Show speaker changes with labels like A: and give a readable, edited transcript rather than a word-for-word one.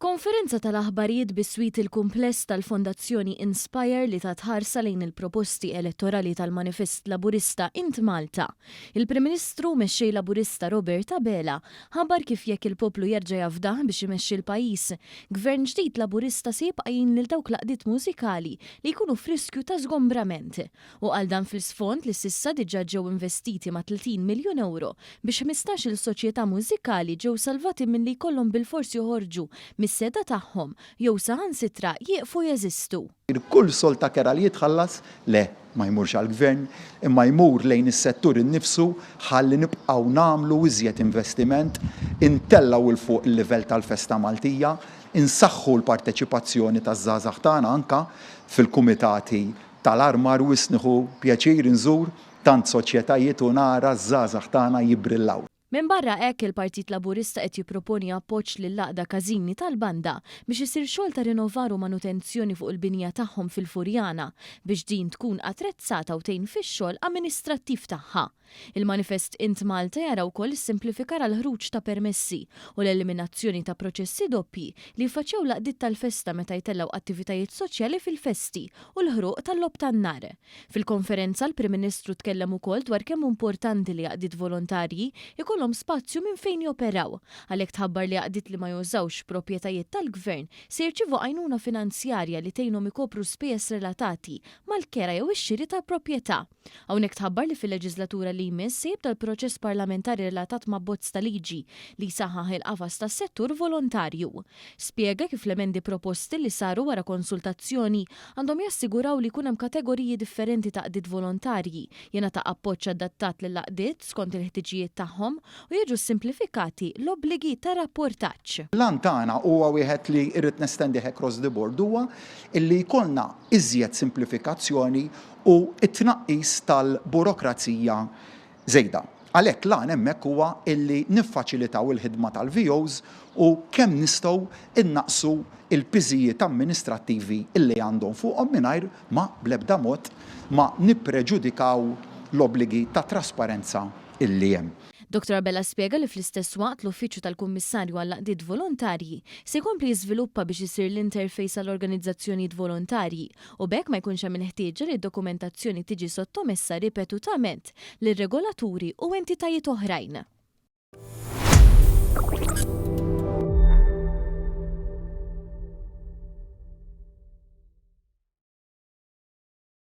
A: F'konferenza tal-aħbarijiet biswit il-kumpless tal-Fondazzjoni Inspire li tat ħarsa lejn il-proposti elettorali tal-manifest Laburista Int Malta, il-Prim Ministru u Mexxej Laburista Robert Abela ħabbar kif jekk il-poplu jerġa' jafdah biex imexxi l-pajjiż, Gvern ġdid Laburista se jibqa' jgħin lil dawk l-għaqdiet mużikali li jkunu f'riskju ta' żgombrament. Hu qal dan fl-isfond li s'issa diġà ġew investiti ma' 30 miljun ewro biex 15-il soċjetà mużikali ġew salvati milli jkollhom bilfors joħorġu mis-seda tagħhom jew saħansitra jieqfu jeżistu.
B: Kull sold ta' kera li jitħallas, le, ma jmurx għall-Gvern, imma jmur lejn is-settur innifsu ħalli nibqgħu nagħmlu iżjed investiment, intellgħu 'l fuq il-livell tal-festa Maltija, insaħħu l-parteċipazzjoni taż-żgħażagħ tagħna anke fil-kumitati tal-armar wisq nieħu pjaċir inżur tant soċjetajiet u nara ż-żgħażagħ tagħna jibbrillaw.
A: Minbarra hekk, il-Partit Laburista qed jipproponi appoġġ lill-Għaqda Każini tal-Banda biex isir xogħol ta' rinnovar u manutenzjoni fuq il-binja tagħhom fil-Furjana biex din tkun attrezzata u tgħin fix-xogħol amministrattiv tagħha. Il-manifest Int Malta jara wkoll is-simplifikar għall-ħruġ ta' permessi u l-eliminazzjoni ta' proċessi doppji li jiffaċċjaw l-għaqdiet tal-festa meta jtellgħu attivitajiet soċjali fil-festi u l-ħruq tal-logħob tan-nar. Fil-konferenza l-Prim Ministru tkellem ukoll dwar kemm hu importanti li għaqdiet volontarji jkollhom spazju minn fejn joperaw. Għalhekk tħabbar li għaqdiet li ma jużawx proprjetajiet tal-Gvern se jirċievu għajnuna finanzjarja li tgħinhom ikopru spejjeż relatati mal-kera jew ix-xiri tal-proprjetà. Hawnhekk tħabbar li fil-leġiżlatura li jmiss se jibda l-proċess parlamentari relatat ma' abbozz ta' liġi li jsaħħaħ il-qafas tas-settur volontarju. Spjega kif l-emendi proposti li saru wara konsultazzjoni għandhom jassiguraw li jkun hemm kategoriji differenti ta' għaqdiet volontarji, jingħata appoġġ adattat lill-għaqdiet skont il-ħtiġijiet tagħhom u jiġu ssimplifikati l-obbligi ta' rapportaġġ.
B: L-għan tagħna huwa wieħed li rrid nestendih across the board huwa illi jkollna iżjed simplifikazzjoni u t-tnaqqis tal-burokrazija żejda. Għalhekk l-għan hemmhekk huwa illi niffaċilitaw il-ħidma tal-VOs u kemm nistgħu innaqqsu l-piżijiet amministrattivi illi għandhom fuqhom mingħajr ma bl-ebda mod ma nippreġudikaw l-obbligi ta' trasparenza illi hemm.
A: Dottor Abela spjega li fl-istess waqt l-Uffiċċju tal-Kummissarju għall-Għaqdiet Volontarji se jkompli jiżviluppa biex isir l-interface għall-organizzazzjonijiet volontarji u b'hekk ma jkunx hemm il-ħtieġa li d-dokumentazzjoni tiġi sottomessa ripetutament lil regolaturi u entitajiet oħrajn.